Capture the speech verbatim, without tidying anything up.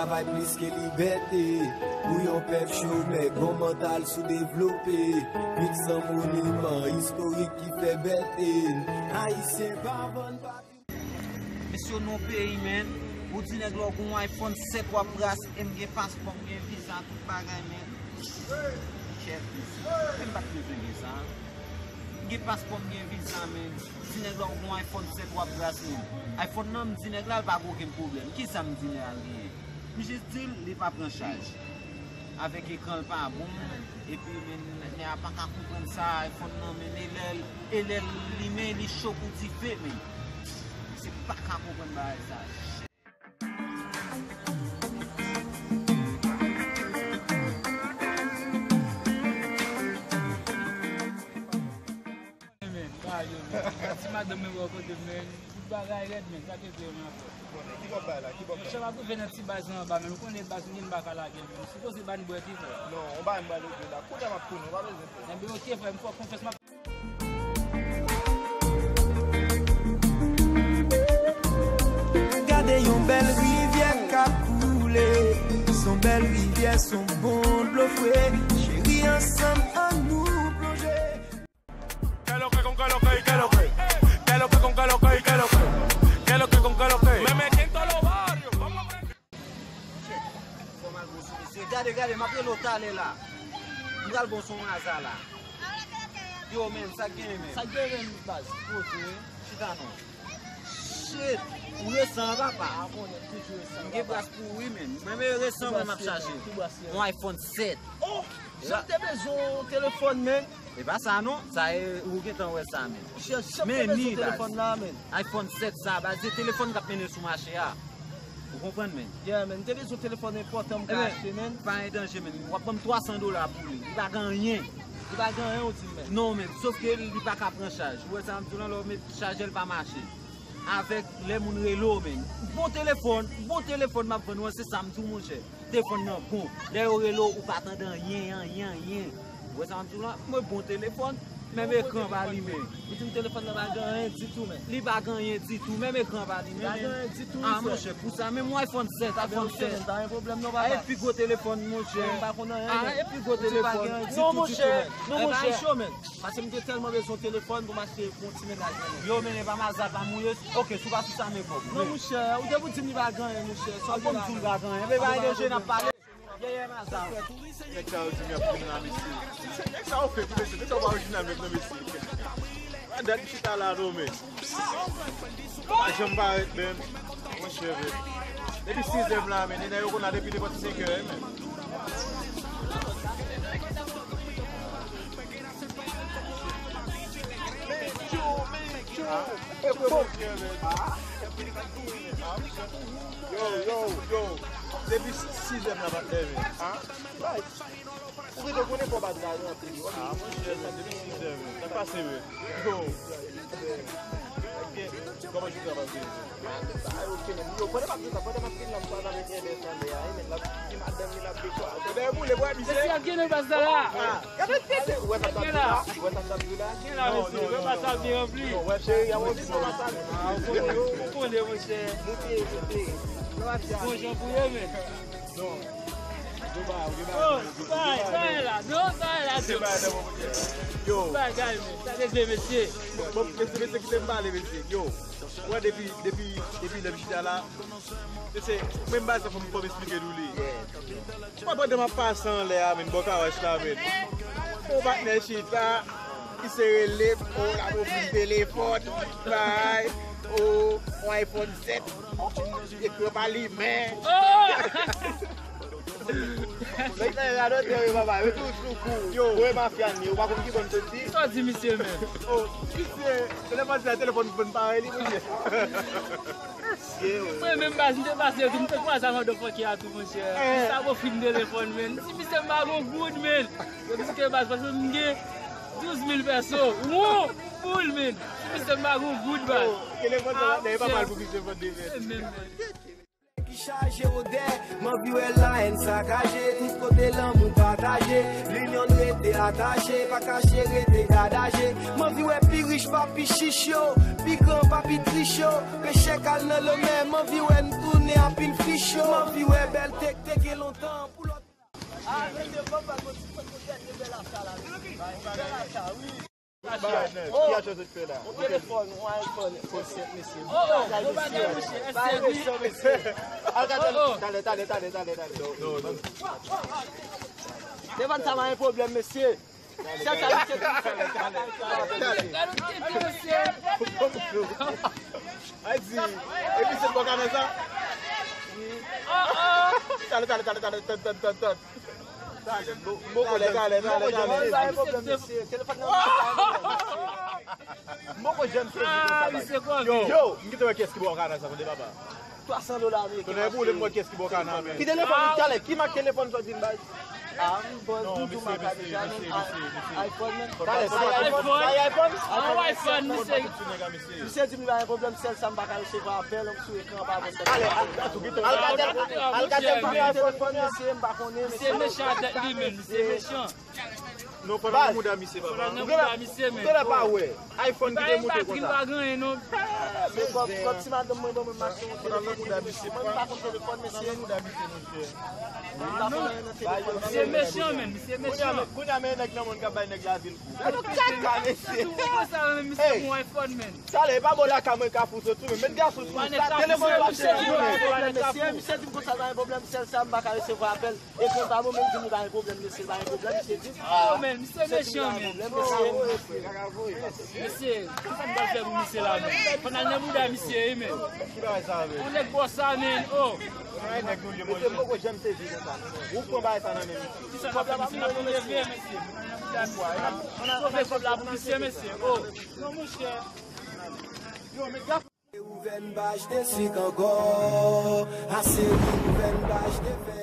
Travay plis ke libète, pou yon pèp chomè, gon mantal soudevlope, vit san moniman istorik ki fè bète. Ayisyen pa vann pa Mesye, nou peyi, men. Ou di nèg la w gen yon iPhone sèt w ap brase, e m gen paspò, m gen viza, tout bagay, men. Chèf, mesye, men m pa t bezwen gen sa. M gen paspò, m gen viza, men. Ou di nèg la w gen yon iPhone sèt w ap brase, men. iPhone nan, m di nèg la, l pa gen okenn pwoblèm. Kisa m di nèg la l genyen? M jis di l, li pa pran chaj. Avèk ekran l pa bon, epi men nèg la pa ka konprann sa, iPhone nan, men e lè l, e lè l limen, li cho kou dife, men. Se pa ka konprann bagay sa. Men, pa yo, men. Ti madanm mwen bò kote m, men. Tout bagay rèd, men. Sa te vle, men, ankò. Ki bò bay la? Ki bò bay? Monchè, m ap rive nan ti baz lan anba, men. Ou konnen baz, m gen m pa ka lage l, men. Sipoze ban bwè ki fè. Non, ou ba m bwè lòt la. Kounye a m ap tounen, ou pa bezwen pè. Enben, oke, frè, m fè w konfyans, m ap Gade yon bèl rivyè k ap koule. S on bèl rivyè, s on bon dlo fre. Cheri, ansanm, ann nou plonje. ¿Qué lo que con qué lo que y qué lo que? ¿Qué lo que con qué lo que y qué lo que? ¿Qué lo que con qué lo que? Me metiendo los barrios. Vamos a prender. Fò m al bon sou misye. Gade, gade, m ap rele w talè la. M pral bon sou maza la. Yo, men, sa k genyen, men? Sa k genyen, men, baz? Poze. Chita non. Shit! Ou resan, papa. Ah, bon, toujou resan, papa. M gen bras pou ou, wi, men. Mwen, men resan, mwen, m ap chaje. Ki bras li ye? Yon iPhone sèt. Oh! Jan te bezwen yon telefòn, men. E pa sa non, sa e, ou gentan wè sa, men. Jan, jan te bezwen telefòn la, men. iPhone sèt sa, baz, se telefòn k ap mennen sou mache a. Ou konprann, men? Yeah, men, m te bezwen telefòn enpòtan m ka achte, men. Pa gen danje, men. W ap ban m twa san dola pou li. Li pa gen anyen. Li pa gen anyen, ou di m, men. Non, men, sof ke li pa ka pran chaj. Ou wè sa m di w lan, lè w met chajè, l pa mache. Avèk lè moun rele w, men. Bon telefòn, bon telefòn m ap vann ou an, se sa m di w, monchè. Telefòn nan bon. Lè yo rele w, ou pa tande anyen, anyen, anyen. Ou wè sa m ap di w lan? Mwen bon telefòn, menm ekran pa limen. Ou di m telefòn nan pa gen anyen ditou, men. Li pa gen anyen ditou, menm ekran pa limen. Li pa gen anyen ditou, frè. Ah, monchè, pou sa, menm yon iPhone sèt, iPhone sèt. Pa gen pwoblèm, non, papa. Ah, e pi gwo telefòn, monchè. Mwen pa konn anyen, men. Ah, e pi gwo telefòn. Non, monchè. Non, monchè. Paske m te tèlman bezwen telefòn pou m achte pou yon ti mennaj mwen. Yo, men e pa maza pa mouye. Ok, si w pa sou sa, men kòb. Non, monchè, ou te pou di m li pa gen anyen, monchè. Sa w di la? Ou pa di m li pa gen anyen. Men pa gen danje, n ap pale. Yèyè maza. Nèg sa yo di m y ap vin la, mesye. Nèg sa yo fake, mesye. Nèg sa yo pa orijinal menm non, mesye. Gad dat m chita la non, men. Pa janm parèt, men. Monchè, men. Depi sizè m la, men. Nèg yo konn la depi nenpòt senk è, men. Yo, yo, yo. Depi sizè m la, patnè, men. Ou rete konnen fò w pa travay anpil, wi. Ah, monchè, sa depi sizè m. Sa k pase, men? Yo. Kòman jounen an pase? Sa oke, men. Yo, pandan m ap di sa, pandan m ap vin la, m kwaze avèk Ernest anlè a, wi, men l ap di madanm li l ap dekwa. Ebyen, boule, bwè, misye. Mesye ap gade baz la la. Ah, gade tèt li. Ou wè sa k ap di la? Ou wè sa k ap di la? Gen la, mesye, wè baz la byen ranpli. Non, wè, cheri, a wè, ou konnen, ou konnen, monchè. Moute, moute. Bon jan pou ye, men. Non. Yo ba, yo ba. Oh, sa e, sa e la. Non, sa e la, se bagay nan bon kote. Yo. Bagay, men. Sa regle, mesye. Bon, mesye, mesye, kite m pale, mesye. Yo. Wè, depi, depi, depi lè m chita la, mesye, menm bagay sa fò m, fò m esplike nou li. Mwen, pandan m ap pase anlè a, men, bò kawach la, men. Yon patnè chita, li se rele m, oh, l ap ofri m telefòn, bay, oh, yon iPhone sèt. Ekran pa limen. Oh! Nèg sa yo radote wi, papa. Yo tou sou kou. Yo. Mwen mafya n ye. Ou pa konn ki bò n soti? Sa w di misye menm? Oh, misye, telefòn sa, telefòn fòn parèy li, monchè. Mwen menm baz, m te pase yo tou, m te kwaze a motherfucker a tou, monchè. Eh. Sa ofri m telefòn, men. M di misye m pa gon goud, men. Yo di ke baz, paske m gen douz mil pèso. Won, boul, men. M di misye m pa gon goud, baz. Oh, telefòn sa, ah, e pa mal pou misye vann de mèt. Se menm, men. Ki chaje odè, m anvi wè la haine sakaje, tout kote lanmou pataje, linyon n rete atache, pa kache rete gadaje, m anvi wè pi rich pa pi chich yo, pi gran pa pi tris yo, pechè k al nan lanmè, m anvi wè n tounen a pil fich yo, m anvi wè bèl Gen lontan pou lòt. Ah, mesye, bon, pa konn si fòk nou dènye bèl acha la, mesye. Bèl acha, wi. Oh, yon telefòn, yon iPhone, oh, sèt, mesye. Oh, oh, bon bagay, mesye. Al gade, mesye. Talè, talè, talè, talè, talè. Telefòn sa pa gen pwoblèm, mesye. Sèl sa, mesye. Gade yon tete, mesye. Ay di, epi se bò kanè sa? Talè, talè, talè, talè, tòt, tòt, tòt, tòt. Talè, m poko janm sezi konsa. M poko janm sezi konsa. Yo, m kite wè kiyès ki bò kanè sa, tande papa. Twa san dola ameriken. Tande pou lè m wè kiyès ki bò kanè a, men. Ki telefòn, talè, ki mak telefòn sa w di m bay? Ah, m bòz, m di w mak a deja, men iPhone, men. Talè, sa iPhone? Sa iPhone? Ah, iPhone, misye. Misye di m li pa gen pwoblèm, sèl sa m pa ka resevwa apèl, m sou ekran pa bon sèl. Talè, al, al, al gade, al gade pou iPhone, mesye, m pa konnen, mesye. Misye mechan tèt li menm, misye mechan. Non, fò nan mouda misye, papa. Fò nan mouda misye, men. Ou genlè pa wè. iPhone ki te moute konsa. Li pa gen batri, li pa gen anyen, non. Men kòm, kòm ti madanm mwen ban mwen m achte yon telefòn, men mwen m pa konn telefòn, mesye. Misye mechan, men, misye mechan. Kounye a, men nèg nan mòn k ap bay nèg lavil kou. Gade yon kaka, mesye. Misye bon iPhone, men. Talè, e pa bò lakay mwen Kafou sot tou, men met gason sou sa, telefòn pa chèf jounen. Mesye, misye di m konsa, pa gen pwoblèm, sèl sa m pa ka resevwa apèl. Ekran pa bon, men di m li pa gen pwoblèm, mesye, pa gen pwoblèm, misye di. Oh, men, misye mechan, men. Mesye, kisa m pral fè pou misye la, men? Fò n al nan bouda misye, wi, men. Ki bagay sa, men? Yon nèg bò sa, men, oh. Mesye, m poko janm sezi konsa. Ou pran bagay sa nan men misye. Kisa n ap fè, misye? N ap touye vre, mesye. Sove kòb la pou misye, mesye. Oh. Non, monchè. Yo, men gade. Ouvè n pa achte sik ankò. Ase ouvè n pa achte fè.